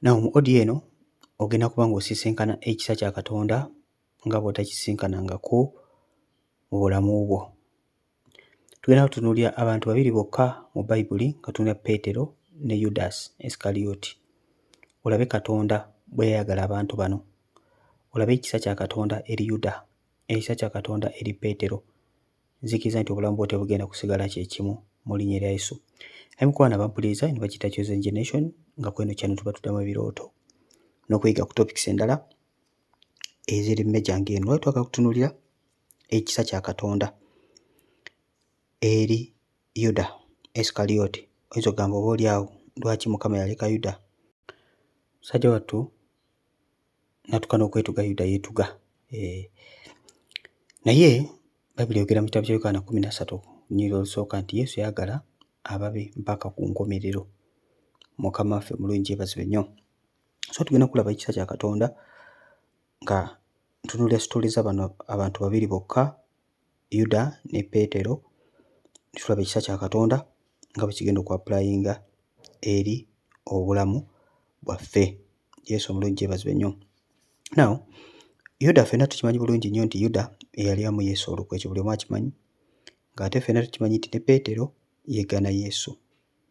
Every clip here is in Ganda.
Now mu audio eno ogenda kuba ng'osisinkana ekisa kya Katonda nga bw'otakisinkanangako mu bulamu bwo. Tugenda kutunuulira abantu babiri bokka mu Bayibuli nga tunuulira Peetero ne Yudasi Isikaliyoti. Olabe Katonda bwe yayagala abantu bano. Olabe ekisa kya Katonda eri Yuda, ekisa kya Katonda eri Peetero. Nzikiriza nti obulamu bwo tebugenda kusigala kye kimu mu linnya lya Yesu. Ayi mukwano abampuliriza eno bagiyita Chosen Generation nga kweno channel tuba tuddamu ebirooto n'okuyiga ku topics endala eziri major ng'eno. Lwaki twagala kutunuulira ekisa kya Katonda eri Yuda Isikaliyoti. Oyinza okugamba oba oli awo lwaki Mukama yaleka Yuda? Musajja wattu n'atuuka n'okwetuga Yuda yeetuga. Eh, naye Bayibuli eyogera mu kitabo kya Yokaana 13 olunyiriri olusooka nti Yesu yayagala ababe mpaka ku nkomerero. Mukama waffe omulungi yeebazibwe nnyo. So tugenda kulaba ekisa kya Katonda nga ntunuulira sitoole za bano abantu babiri bokka, Yuda ne Peetero, ne tulaba ekisa kya Katonda nga bwe kigenda okuapulayinga eri obulamu bwaffe. Yesu omulungi yeebazibwe nnyo. Now, Yuda ffenna tukimanyi bulungi nnyo nti Yuda eyalyamu Yesu olukwe, ekyo buli omu akimanyi, ng'ate ffenna tukimanyi nti ne Peetero yeegaana Yesu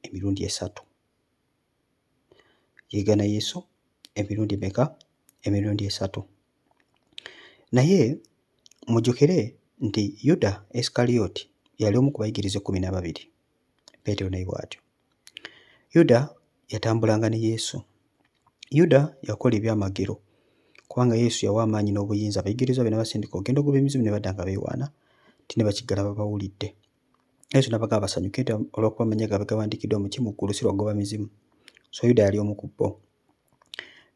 emirundi esatu. Yeegaana Yesu emirundi emeka? Emirundi esatu. Naye mujjukire nti Yuda Isikaliyoti yali omu ku bayigiriza 12, Peetero naye bw'atyo. Yuda yatambulanga ne Yesu. Yuda yakola ebyamagero kubanga Yesu yawa amaanyi n'obuyinza abayigirizwa be n'abasindika okugenda okugoba emizimu ne badda nga beewaana nti ne bakiggala babawulidde. Yesu n'abagamba basanyuke nti olw'okuba amannya gaabwe gawandiikiddwa mu ki mu ggulu si lwa kugoba mizimu. So Yuda yali omu ku bo.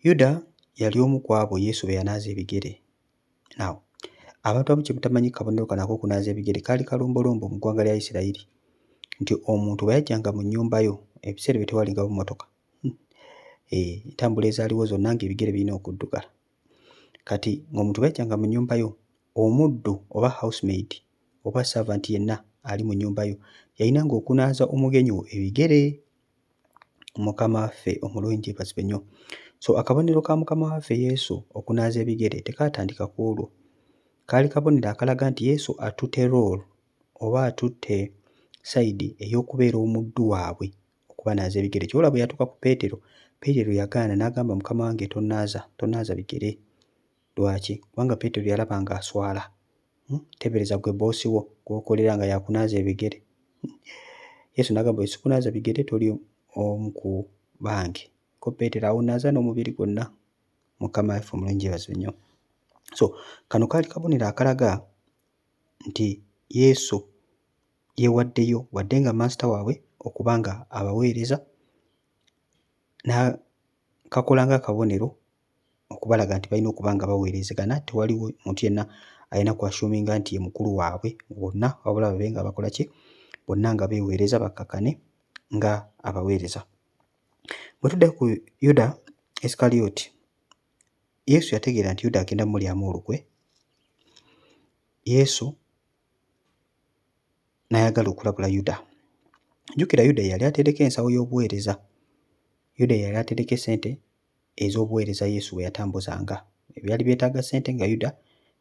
Yuda yali omu ku abo Yesu be yanaaza ebigere. Now, abantu abamu kye mutamanyi kabonero kano ak'okunaaza ebigere kaali kalombolombo mu ggwanga lya Isirayiri nti omuntu bwe yajjanga mu nnyumba yo ebiseera ebyo tewalingawo mmotoka eh, entambula ezaaliwo zonna ng'ebigere birina okuddugala. Kati ng'omuntu bwe yajjanga mu nnyumba yo omuddu oba housemaid oba servant yenna ali mu nnyumba yo yalinanga okunaaza omugenyi wo ebigere. Mukama waffe omulungi yeebazibwe nnyo. So akabonero ka Mukama waffe Yesu okunaaza ebigere tekaatandika ku olwo. Kaali kabonero akalaga nti Yesu atutte role oba atutte sayidi ey'okubeera omuddu waabwe okubanaaza ebigere. Ky'olaba bwe yatuuka ku Peetero, Peetero yagaana n'agamba Mukama wange tonaaza, tonaaza bigere. Lwaki? Kubanga Peetero yalaba ng'aswala. Teebereza ggwe bboosi wo gw'okolera nga y'akunaaza ebigere. Yesu n'agamba bwe sikunaaza bigere toli omu ku bange. Ko Peetero awo naaza n'omubiri gwonna. Mukama waffe omulungi yeebazibwe nnyo. So kano kaali kabonero akalaga nti Yesu yeewaddeyo wadde nga maasita waabwe okuba nga abaweereza n'akakola ng'akabonero okubalaga nti balina okuba nga baweerezegana tewaliwo muntu yenna alina ku assuminga nti ye mukulu waabwe bonna wabula babe nga bakola ki bonna nga beeweereza bakkakkane nga abaweereza. Bwe tudda ku Yuda Isikaliyoti, Yesu yategeera nti Yuda agenda mulyamu olukwe. Yesu n'ayagala okulabula Yuda. Jjukira Yuda yali atereka ensawo y'obuweereza. Yuda yali atereka essente ez'obuweereza Yesu bwe yatambuzanga. Ebyali byetaaga ssente nga Yuda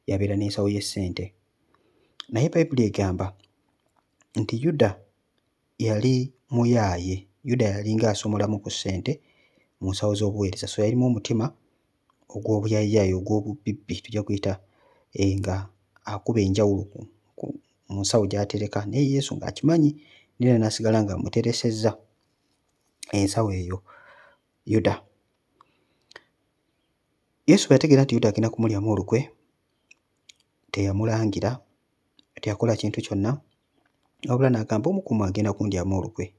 yabeera n'ensawo y'essente. Naye Bayibuli egamba nti Yuda yali muyaaye. Yuda yalinga asomolamu ku ssente mu nsawo z'obuweereza. So yalimu omutima ogw'obuyaayeyaye ogw'obubbibbi tujja kuyita eh, nga akuba enjawulo mu nsawo gy'atereka naye Yesu ng'akimanyi naye era n'asigala ng'amuteresezza ensawo eyo Yuda. Yesu bwe yategeera nti Yuda agenda kumulyamu olukwe, teyamulangira, teyakola kintu kyonna, wabula n'agamba omu ku mmwe agenda kundyamu olukwe.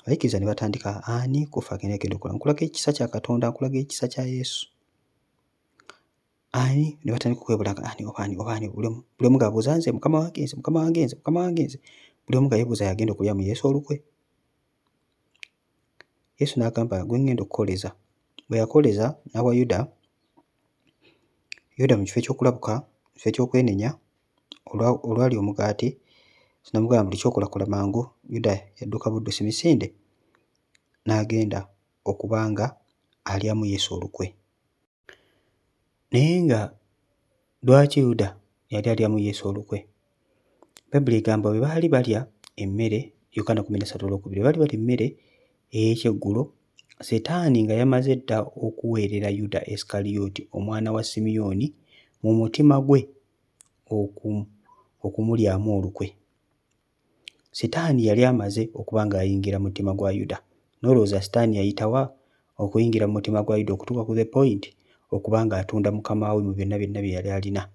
Abayigirizwa ne batandika ani ku ffe agenda genda okukola? Nkulaga ekisa kya Katonda, nkulaga ekisa kya Yesu. Ani ne batandika okwebulanga ani oba ani oba ani buli omu ng'abuuza nze mukama wange nze mukama wange nze mukama wange nze buli omu nga yeebuuza y'agenda okulya mu Yesu olukwe. Yesu n'agamba gwe ŋŋenda okukoleeza. Bwe yakoleeza n'awa Yuda, Yuda mu kifo eky'okulabuka, mu kifo eky'okwenenya olwali omugaati, n'amugamba buli ky'okola kola mangu. Yuda yadduka buddusi misinde n'agenda okuba nga alyamu Yesu olukwe. Naye nga lwaki Yuda yali alyamu Yesu olukwe? Bayibuli egamba bwe baali balya emmere, Yokaana 13 olwokubiri, bwe baali balya emmere ey'ekyeggulo, Setaani nga yamaze dda okuweerera Yuda Isukalyoti omwana wa Simyoni mu mutima gwe okumulyamu olukwe. Sitaani yali amaze okuba ng'ayingira mu mutima gwa Yuda. N'olowooza Sitaani yayita wa okuyingira mu mutima gwa Yuda okutuuka ku the point okuba ng'atunda mukama we mu byonna byonna bye yali alina?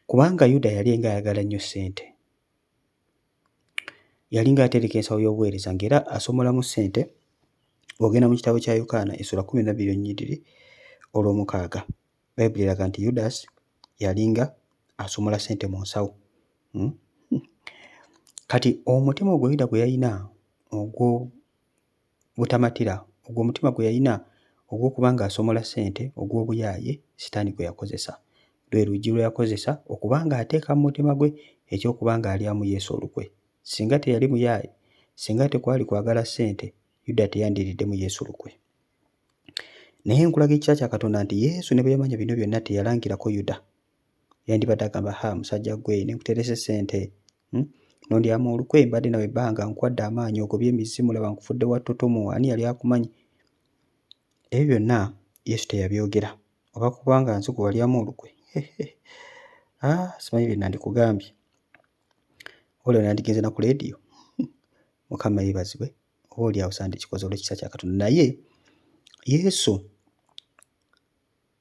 Kubanga Yuda yali ng'ayagala nnyo ssente. Yalinga atereka ensawo y'obuweereza ng'era asomolamu ssente. Bw'ogenda mu kitabo kya Yokaana essula 12 olunyiriri olw'omukaaga, Bayibuli eraga nti Yudasi yalinga asomola ssente mu nsawo. Kati omutima ogwo Yuda gwe yalina ogw'obutamatira, ogwo omutima gwe yalina ogw'okuba ng'asomola ssente, ogw'obuyaaye, Sitaani gwe yakozesa. Lwe luggi lwe yakozesa okuba ng'ateeka mu mutima gwe eky'okuba ng'alyamu Yesu olukwe. Singa teyali muyaaye, singa tekwali kwagala ssente, Yuda teyandiriddemu Yesu lukwe. Naye nkulaga ekisa kya Katonda nti Yesu ne bwe yamanya bino byonna teyalangirako Yuda. Yandibadde agamba, ha musajja ggwe, ne nkuterese ssente, Nondyamu olukwe, mbadde nawe ebbanga, nkuwadde amaanyi, ogobye emizimu, laba nkufudde wa ttutumu, ani yali akumanyi? Ebyo byonna Yesu teyabyogera. Oba kubanga nze gwe walyamu olukwe. Ah, simanyi bye nandikugambye. Olwo nandigenze na ku leediyo. Mukama yeebazibwe. Oba oli awo sandikikoze olw'ekisa kya Katonda. Naye Yesu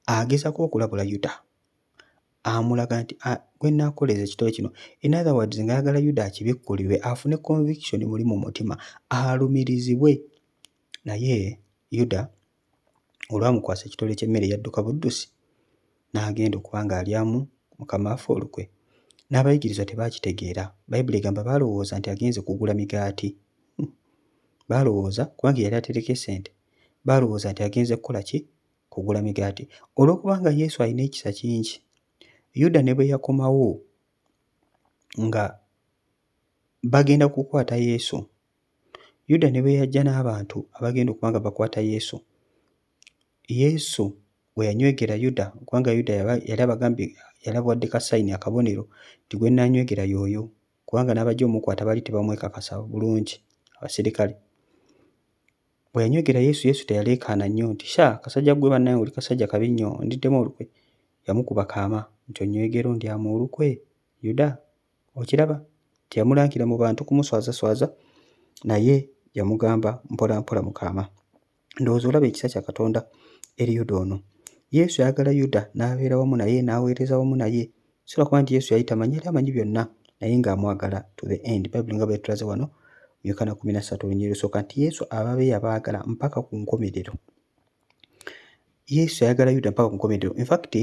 agezaako okulabula Yuda, amulaga nti gwe nnaakukoleza ekitole kino. In other words, ng'ayagala Yuda akibikkulirwe afune conviction muli mu mutima alumirizibwe. Naye Yuda olwamukwasa ekitole ky'emmere yadduka buddusi n'agenda okuba ng'alyamu Mukama waffe olukwe. N'abayigirizwa tebaakitegeera. Bayibuli egamba baalowooza nti agenze kugula migaati. Baalowooza, kubanga yali atereka essente, baalowooza nti agenze kukola ki? Kugula migaati. Olw'okubanga Yesu alina ekisa kingi, Yuda ne bwe yakomawo nga bagenda kukwata Yesu, Yuda ne bwe yajja n'abantu abagenda okuba nga bakwata Yesu, Yesu bwe yanywegera Yuda, kubanga Yuda yali abagambye, yali abawadde ka sayini, akabonero nti gwe nnaanywegera y'oyo, kubanga n'abajja omukwata baali tebamwekakasa bulungi abasirikale. Bwe yanywegera Yesu, Yesu teyaleekaana nnyo nti, Sha, kasajja ggwe bannange oli kasajja kabi nnyo, ondiddemu olukwe. Yamukuba kaama nti onywegera ondyamu olukwe, Yuda? Okiraba? Teyamulangira mu bantu kumuswazaswaza, naye yamugamba mpola mpola mu kaama. Ndowooza olaba ekisa kya Katonda eri Yuda ono. Yesu yayagala Yuda n'abeera wamu naye, n'aweereza wamu naye. Si lwakuba nti Yesu yali tamanyi, yali amanyi byonna, naye ng'amwagala to the end. Bayibuli nga bw'etulaze wano mu Yokaana 13 olunyiriri olusooka nti Yesu ababe yabaagala mpaka ku nkomerero. Yesu yayagala Yuda mpaka ku nkomerero. In fact,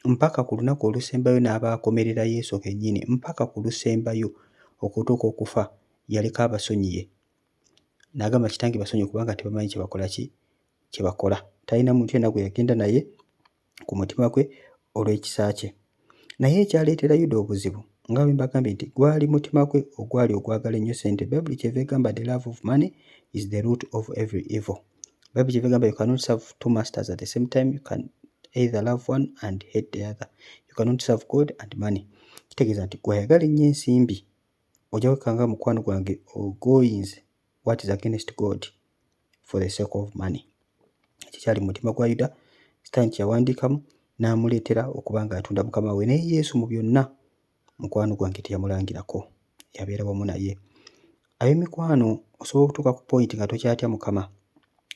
mpaka ku lunaku olusembayo n'abaakomerera Yesu kennyini, mpaka ku lusembayo okutuuka okufa, yaleka abasonyiye. N'agamba kitange basonyiwe kubanga tebamanyi kye bakola ki? Kye bakola. Talina muntu yenna gwe yagenda naye ku mutima gwe olw'ekisa kye. Naye ekyaleetera Yuda obuzibu, nga bwe mbagambye nti gwali mutima gwe ogwali ogwagala ennyo ssente. Bayibuli kyeva egamba the love of money is the root of every evil. Bayibuli kyeva egamba you cannot serve two masters at the same time, you can either love one and hate the other. You cannot serve God and money. Kitegeeza nti gw'ayagala ennyo ensimbi ojja kwekanga mukwano gwange ogoyinze what is against God for the sake of money. Ekyo kyali mu mutima gwa Yuda, Sitaani kye yawandiikamu n'amuleetera okuba ng'atunda Mukama we. Naye Yesu mu byonna mukwano gwange teyamulangirako, yabeera wamu naye. Ab'emikwano, osobola okutuuka ku point nga tokyatya Mukama.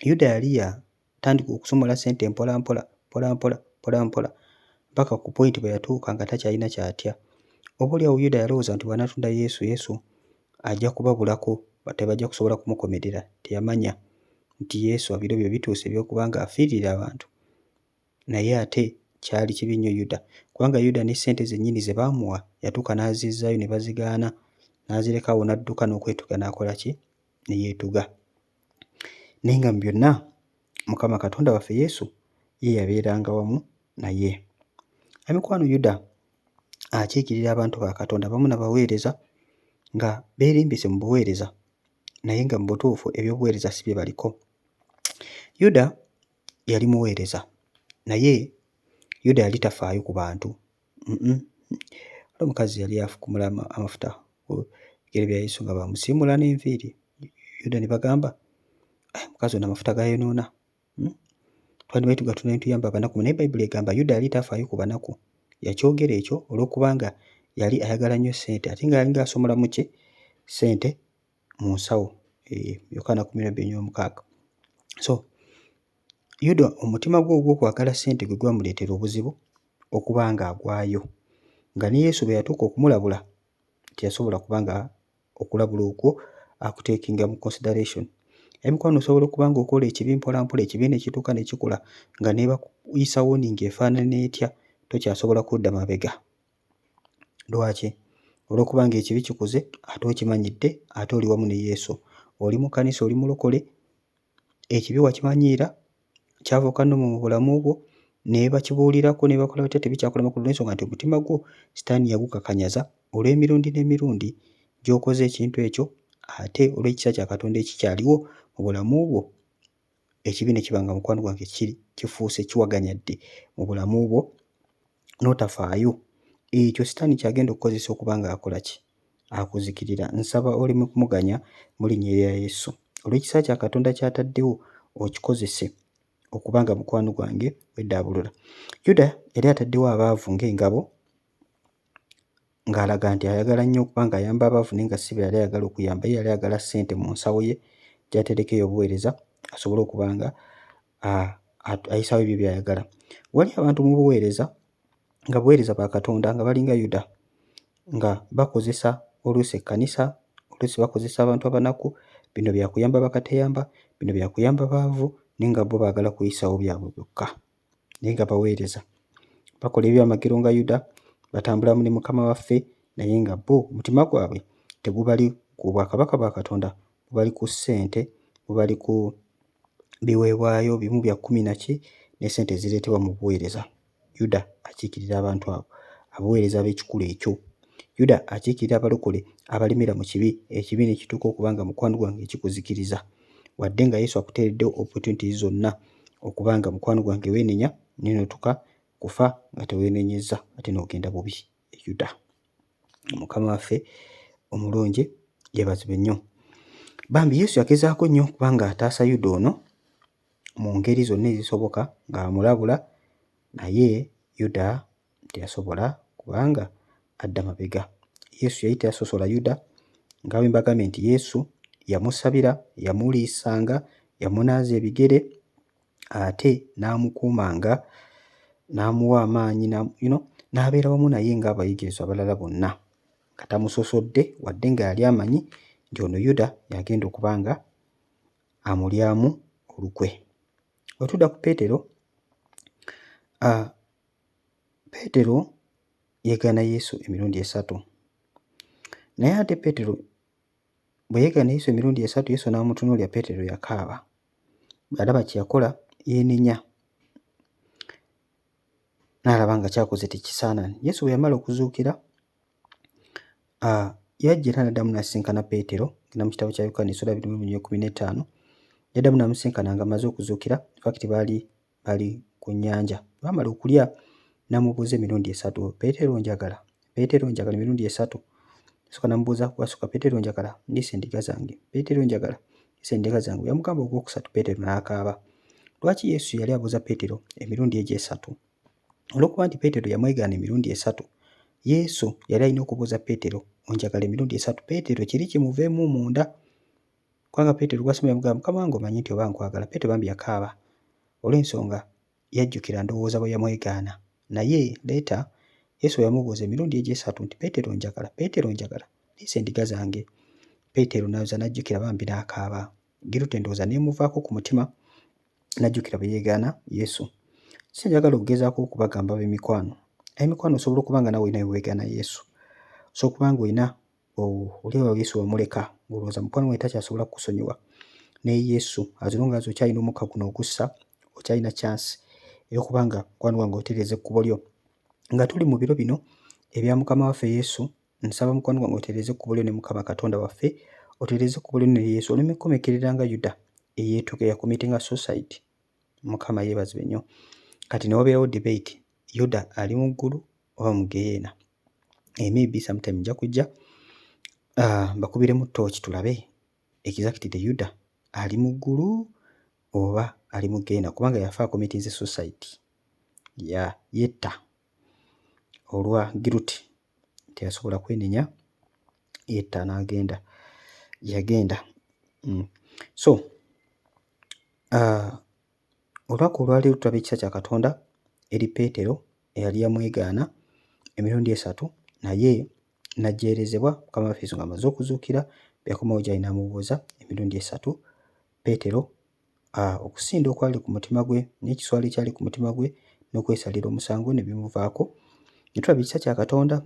Yuda yali yatandika okusomola ssente mpola mpola, mpola mpola, mpola mpola mpaka ku point bwe yatuuka nga takyalina ky'atya. Oboolyawo Yuda yalowooza nti bw'anaatunda Yesu, Yesu ajja kubabulako, tebajja kusobola kumukomerera. Teyamanya nti Yesu ebiro bye bituuse eby'okuba ng'afiirira abantu. Naye ate kyali kibi nnyo Yuda, kubanga Yuda ne ssente zennyini ze baamuwa yatuuka n'azizzaayo ne bazigaana, n'azireka awo n'adduka n'okwetuga n'akola ki? Ne yeetuga. Naye nga mu byonna Mukama Katonda waffe Yesu ye yabeeranga wamu naye. Emikwano Yuda akiikirira abantu ba Katonda abamu n'abaweereza nga beerimbise mu buweereza naye nga mu butuufu eby'obuweereza si bye baliko. Yuda yali muweereza, naye Yuda yali tafaayo ku bantu. Waliwo omukazi yali afukumula amafuta ku bigere bya Yesu nga bamusiimuula n'enviiri. Yuda ne bagamba, eh, mukazi ono amafuta gayonoona. Twandibadde tugatunda ne tuyamba abanaku. Naye Bayibuli egamba Yuda yali tafaayo ku banaku. Yakyogera ekyo olw'okubanga yali ayagala nnyo ssente ate nga yalinga asomolamu ki? Ssente mu nsawo. Yokaana 12:6. So Yuda omutima gwe ogw'okwagala ssente gwe gwamuleetera obuzibu okuba ng'agwayo. Nga ne Yesu bwe yatuuka okumulabula teyasobola kuba nga okulabula okwo akuteekinga mu consideration. Emikwano osobola okuba ng'okola ekibi mpola mpola ekibi ne kituuka ne kikula nga ne bakuyisa warning efaanana etya tokyasobola kudda mabega. Lwaki? Olw'okuba ng'ekibi kikuze ate okimanyidde ate oli wamu ne Yesu. Oli mu kkanisa oli mulokole, ekibi wakimanyiira, kyafuuka nnomo mu bulamu bwo, ne bakibuulirako ne bakola batya tebikyakola makulu olw'ensonga nti omutima gwo sitaani yagukakanyaza olw'emirundi n'emirundi gy'okoze ekintu ekyo ate olw'ekisa kya Katonda ekikyaliwo mu bulamu bwo ekibi ne kiba nga mukwano gwange kiri kifuuse kiwaganyadde mu bulamu bwo n'otafaayo. Ekyo sitaani ky'agenda okukozesa okuba ng'akola ki? Akuzikirira. Nsaba oleme kumuganya mu linnya erya Yesu. Olw'ekisa kya Katonda ky'ataddewo okikozese okuba nga mukwano gwange weddaabulula. Yuda yali ataddewo abaavu ng'engabo ng'alaga nti ayagala nnyo okuba ng'ayamba abaavu naye nga si be yali ayagala okuyamba. Ye yali ayagala ssente mu nsawo ye gy'atereka ey'obuweereza asobole okuba nga ayisaawo ebyo by'ayagala. Wali abantu mu buweereza nga buweereza bwa Katonda nga balinga Yuda nga bakozesa oluusi ekkanisa, oluusi bakozesa abantu abanaku, bino bya kuyamba bakateyamba, bino bya kuyamba baavu naye nga bo baagala kuyisaawo byabwe byokka naye nga baweereza. Bakola ebyamagero nga Yuda, batambulamu ne Mukama waffe naye nga bo omutima gwabwe tegubali ku bwakabaka bwa Katonda, gubali ku ssente, gubali ku biweebwayo bimu bya kkumi na ki ne ssente ezireetebwa mu buweereza. Yuda akiikirira abantu abo, abaweereza ab'ekikula ekyo. Yuda akiikirira abalokole abalemera mu kibi, ekibi ne kituuka okuba nga mukwano gwange kikuzikiriza. Wadde nga Yesu akuteereddewo opportunities zonna okuba nga mukwano gwange weenenya naye n'otuuka kufa nga teweenenyezza ate n'ogenda bubi. Yuda. Mukama waffe omulungi yeebazibwe nnyo. Bambi Yesu yagezaako nnyo okuba ng'ataasa Yuda ono mu ngeri zonna ezisoboka ng'amulabula naye Yuda teyasobola kubanga adda mabega. Yesu yali teyasosola Yuda nga bwe mbagambye nti Yesu yamusabira, yamuliisanga, yamunaaza ebigere ate n'amukuumanga n'amuwa amaanyi you know, n'abeera wamu naye ng'abayigirizwa abalala bonna nga tamusosodde wadde nga yali amanyi nti ono Yuda y'agenda okuba nga amulyamu olukwe. Bwe tudda ku Peetero, Peetero yeegaana Yesu emirundi esatu. Naye ate Peetero bwe yeegaana Yesu emirundi esatu, Yesu n'amutunuulira, Peetero yakaaba. Bwe yalaba kye yakola, yeenenya. N'alaba nga ky'akoze tekisaana. Yesu bwe yamala okuzuukira, yajja era n'addamu n'asisinkana Peetero, genda mu kitabo kya Yokaana essula 2:15, yaddamu n'amusisinkana ng'amaze okuzuukira, in fact baali bali ku nnyanja. Bwe baamala okulya, n'amubuuza emirundi esatu, Peetero onjagala? Peetero onjagala? Emirundi esatu. Yasooka n'amubuuza gwasooka, Peetero onjagala? Ndiisa endiga zange. Peetero onjagala? Ndiisa endiga zange. Bwe yamugamba ogwokusatu, Peetero n'akaaba. Lwaki Yesu yali abuuza Peetero emirundi egyo esatu? Olw'okuba nti Peetero yamwegaana emirundi esatu, Yesu yali alina okubuuza Peetero, onjagala emirundi esatu? Peetero kiri kimuveemu munda. Kubanga Peetero gw'asoma yamugamba, Mukama wange omanyi nti oba nkwagala. Peetero bambi yakaaba olw'ensonga yajjukira ndowooza bwe yamwegaana. Naye later Yesu bwe yamubuuza emirundi egyo esatu nti Peetero onjagala? Peetero onjagala? Liisa endiga zange. Peetero n'ayoza n'ajjukira bambi n'akaaba. Guilt endowooza n'emuvaako ku mutima n'ajjukira bwe yeegaana Yesu. Kiki kye njagala okugezaako okubagamba ab'emikwano? Ab'emikwano osobola okuba nga naawe olina we weegaana Yesu. Osobola okuba nga olina oli awo Yesu wamuleka ng'olowooza mukwano gwange takyasobola kukusonyiwa. Naye Yesu as long as okyalina omukka guno ogussa, okyalina chance ey'okuba nga mukwano gwange otereeza ekkubo lyo. Nga tuli mu biro bino ebya Mukama waffe Yesu, nsaba mukwano gwange otereeze ekkubo lyo ne Mukama Katonda waffe, otereeze ekkubo lyo ne Yesu oleme kukomekkerera nga Yuda eyeetuga eyakomitinga suicide. Mukama yeebazibwe nnyo. Kati ne wabeerawo debate, Yuda ali mu ggulu oba mu ggeyeena? Maybe sometime nja kujja mbakubiremu ttooki tulabe exactly Yuda ali mu ggulu oba ali mu ggeyeena, kubanga yafa acommittinze suicide, ya yetta olwa guilt, teyasobola kwenenya, yetta n'agenda, yagenda. So olunaku olwaleero tulaba ekisa kya Katonda eri Peetero eyali yamwegaana emirundi esatu, naye n'ajjeerezebwa Mukama waffe Yesu ng'amaze okuzuukira. Bwe yakomawo gy'ali n'amubuuza emirundi esatu, Peetero okusinda okwali ku mutima gwe n'ekiswalo ekyali ku mutima gwe n'okwesalira omusango ne bimuvaako. Ne tulaba ekisa kya Katonda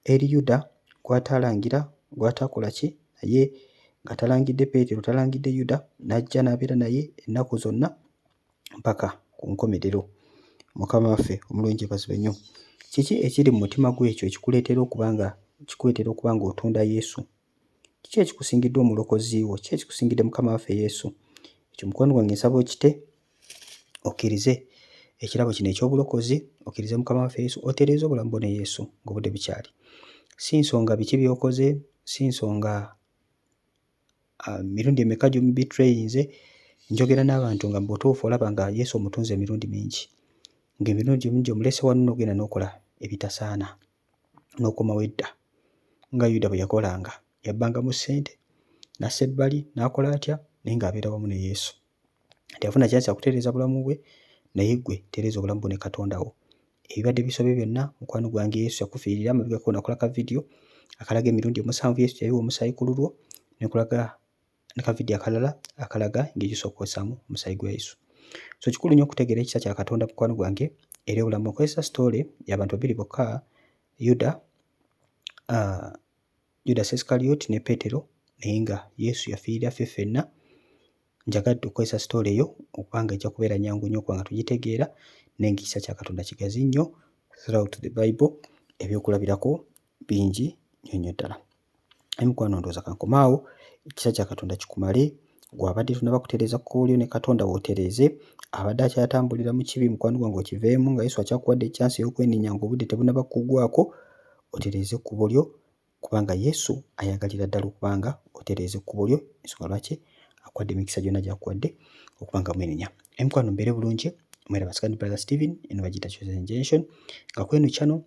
eri Yuda gw'ataalangira, gw'ataakola ki, naye nga talangidde Peetero, talangidde Yuda, n'ajja n'abeera naye ennaku zonna mpaka ku nkomerero. Mukama waffe omulungi yeebazibwe nnyo. Kiki ekiri mu mutima gwo ekyo ekikuleetera okuba nga kikuleetera okuba ng'otunda Yesu? Kiki ekikusingidde omulokozi wo? Kiki ekikusingidde Mukama waffe Yesu? Ekyo mukwano gwange nsaba okite, okkirize ekirabo kino eky'obulokozi, okkirize Mukama waffe Yesu, otereeze obulamu bwo ne Yesu ng'obudde bukyali. Si nsonga biki by'okoze, si nsonga mirundi emeka gy'omubetrayinze. Njogera n'abantu nga mu butuufu olaba nga Yesu omutunze emirundi mingi, ng'emirundi mingi omulese wano n'ogenda n'okola ebitasaana n'okomawo edda, nga Yuda bwe yakolanga, yabbangamu ssente n'assa ebbali n'akola atya, naye ng'abeera wamu ne Yesu. Teyafuna chance ya kutereeza bulamu bwe, naye ggwe tereeza obulamu bwo ne Katonda wo. Ebibadde bisobye byonna, mukwano gwange, Yesu yakufiirira. Amabegako nakola ka vidiyo akalaga emirundi omusanvu Yesu yayiwa omusaayi ku lulwo, ne nkulaga ne ka vidiyo akalala akalaga engeri gy'osobola okukozesaamu omusaayi gwa Yesu. So kikulu nnyo okutegeera ekisa kya Katonda, mukwano gwange, eri obulamu. Okozesa story y'abantu babiri bokka, Yuda Judas Iscariot ne Peetero, naye nga Yesu yafiirira ffe ffenna. Njagadde okukozesa story eyo okubanga ejja kubeera nnyangu nnyo okuba nga tugitegeera, naye ng'ekisa kya Katonda kigazi nnyo throughout the Bible, ebyokulabirako bingi nnyo nnyo ddala. Naye mukwano ndowooza kankome awo, ekisa kya Katonda kikumale. Ggwe abadde tonnaba kutereeza kkubo lyo ne Katonda wo otereeze, abadde akyatambulira mu kibi mukwano gwange okiveemu nga Yesu akyakuwadde chance ey'okwenenya ng'obudde tebunnaba kukuggwaako, otereeze ekkubo lyo kubanga Yesu ayagalira ddala okuba nga otereeza ekkubo lyo, ensonga lwaki akuwadde emikisa gyonna gy'akuwadde okuba nga mwenenya. Emikwano mbeere bulungi, mweraba Second Brother Steven, eno bagiyita Chosen Generation, nga kweno channel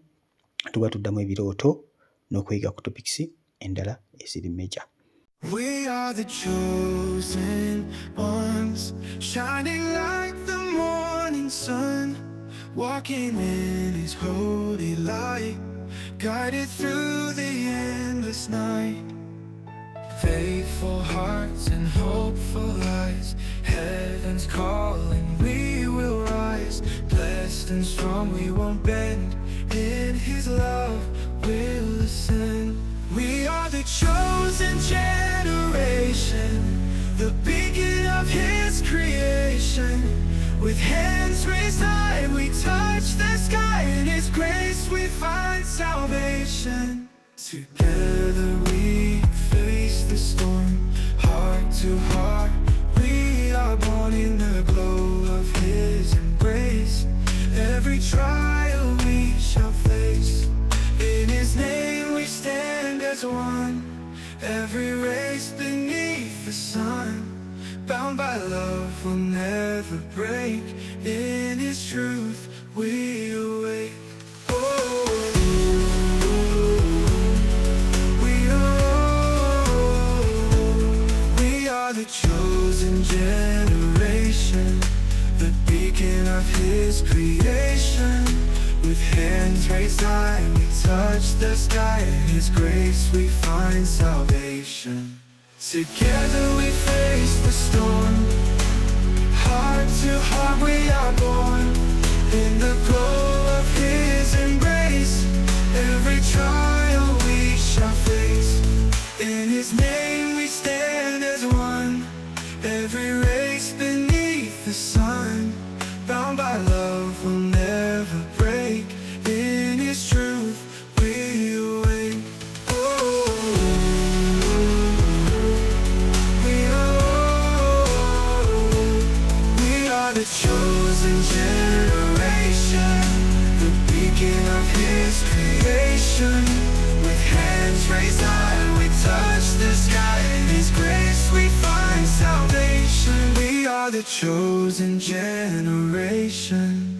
tuba tuddamu ebirooto n'okuyiga ku topics endala eziri major. We are the chosen ones, shining like the morning sun, walking in His holy light, guided through the endless night. Faithful hearts and hopeful eyes, heaven's calling, we will rise. Blessed and strong, we won't bend. In His love, we'll ascend. We are the chosen generation, the beacon of His creation. With hands raised high, we touch the sky. In His grace, we find salvation. Together we face the storm, heart to heart. We are born in the glow of His embrace. Every trial we shall face. In His name we stand as one. Every race beneath the sun. Bound by love will never break. In His truth we awake. Oh, we are the chosen generation, the beacon of His creation. With hands raised high, we touch the sky. In His grace we find salvation. Together we face the storm. Heart to heart we are born. In the glow of His embrace, every trial we shall face. In His name we stand as one. Every race beneath the sun. Bound by love will never break. In His truth we awake. Oh, we are the chosen generation, the beacon of His creation. With hands raised high, we touch the sky. In His grace we find salvation. We are the chosen generation.